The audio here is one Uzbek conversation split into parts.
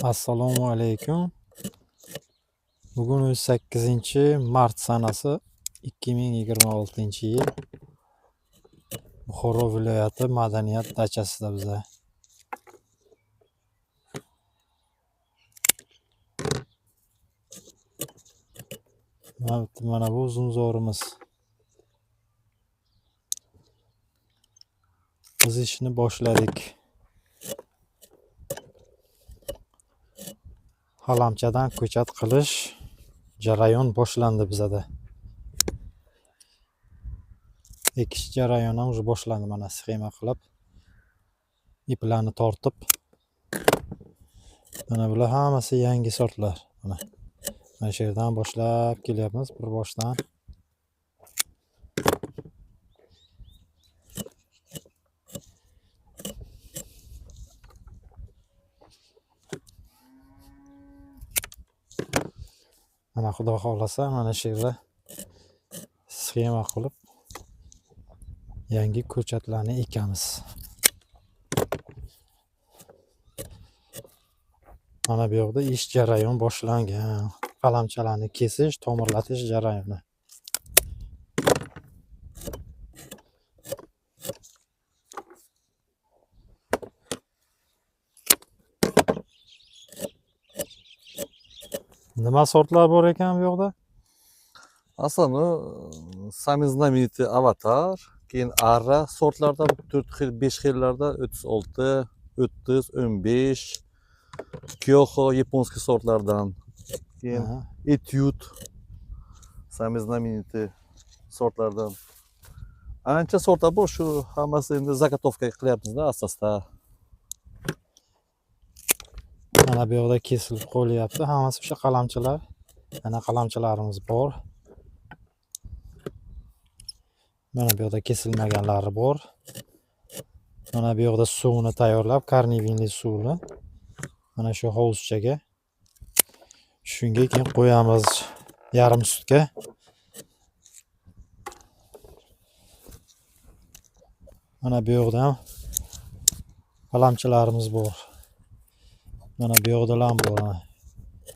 Assalomu alaykum. Bugun 18 mart sanasi 2026-yil. Buxoro viloyati madaniyat dachasida biza. Mana bu uzumzorimiz. Biz ishni boshladik. Qalamchadan ko'chat qilish jarayon boshlandi bizada. Ekish jarayoni ham уже boshlandi, mana sxema qilib, iplarni tortib. Mana bular hammasi yangi sortlar. Mana shu yerdan boshlab kelyapmiz bir boshdan. Mana xudo xohlasa mana shu yerda sxema qilib yangi ko'chatlarni ekamiz. Mana bu yoqda ish jarayon boshlangan. Qalamchalarni kesish, tomirlatish jarayoni. Nima sortlar bor ekan bu yoqda? Aslında самый знаменитый Avatar, keyin Arra sortlardan 4 xil, 5 xillarda 36, 30, 15, Kyoho японский sortlardan, keyin Etyud самый знаменитый sortlardan. Ancha sortlar bor, shu hammasi endi заготовка qilyapmiz-da asosda. Mana bu yoqda kesilib qo'yilyapti. Hammasi o'sha qalamchalar. Mana qalamchalarimiz bor. Mana bu yoqda kesilmaganlari bor. Mana bu yoqda suvni tayyorlab, karnivinli suvni mana shu hovuzchaga. Shunga keyin qo'yamiz yarim sutka. Mana bu yoqda ham qalamchalarimiz bor. Mana bu yoqda ham bor.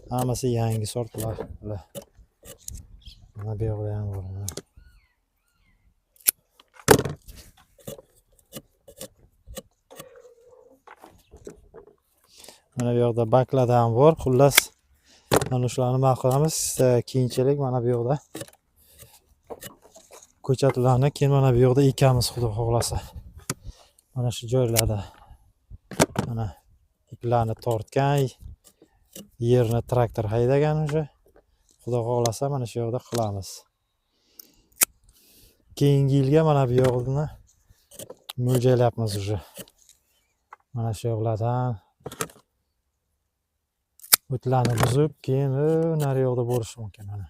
Hammasi yangi sortlar. Mana bu yoqda ham bor. Mana bu yoqda baklarda ham bor. Xullas, mana shularni nima qilamiz? Keyinchalik mana bu yoqda ko'chatlarni keyin mana bu yoqda ekamiz, xudo xohlasa. Mana shu joylarda mana iplarni tortgan, yerni traktor haydagan уже. Xudo xohlasa mana shu yoqda qilamiz. Keyingi yilga mana bu yoqni mo'ljallayapmiz уже. Mana shu yoqlardan o'tlarni buzib, keyin nari yoqda bo'lishi mumkin mana.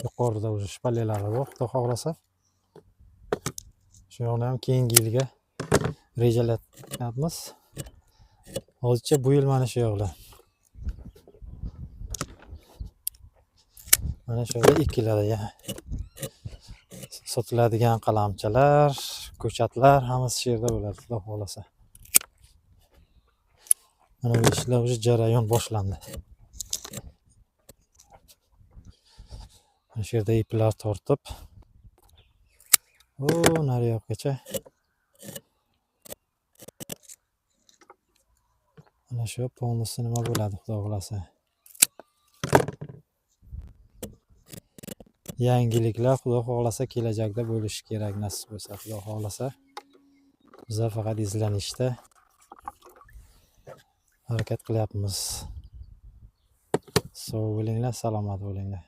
Yuqorida уже shpalelari bor, xudo xohlasa. Shu yoqni ham keyingi yilga rejalayapmiz. Hozircha bu yil mana shu yoqlar. Mana shu yoqda ekiladi. Sotiladigan qalamchalar, ko'chatlar hammasi shu yerda bo'ladi, xudo xohlasa. Mana bu ishlar уже jarayon boshlandi. Mana shu yerda iplar tortib, nari yoqgacha. Mana shu polnisi nima bo'ladi, xudo xohlasa. Yangiliklar xudo xohlasa kelajakda bo'lishi kerak, nasib bo'lsa, xudo xohlasa. Bizlar faqat izlanishda harakat qilyapmiz. Sog' bo'linglar, salomat bo'linglar.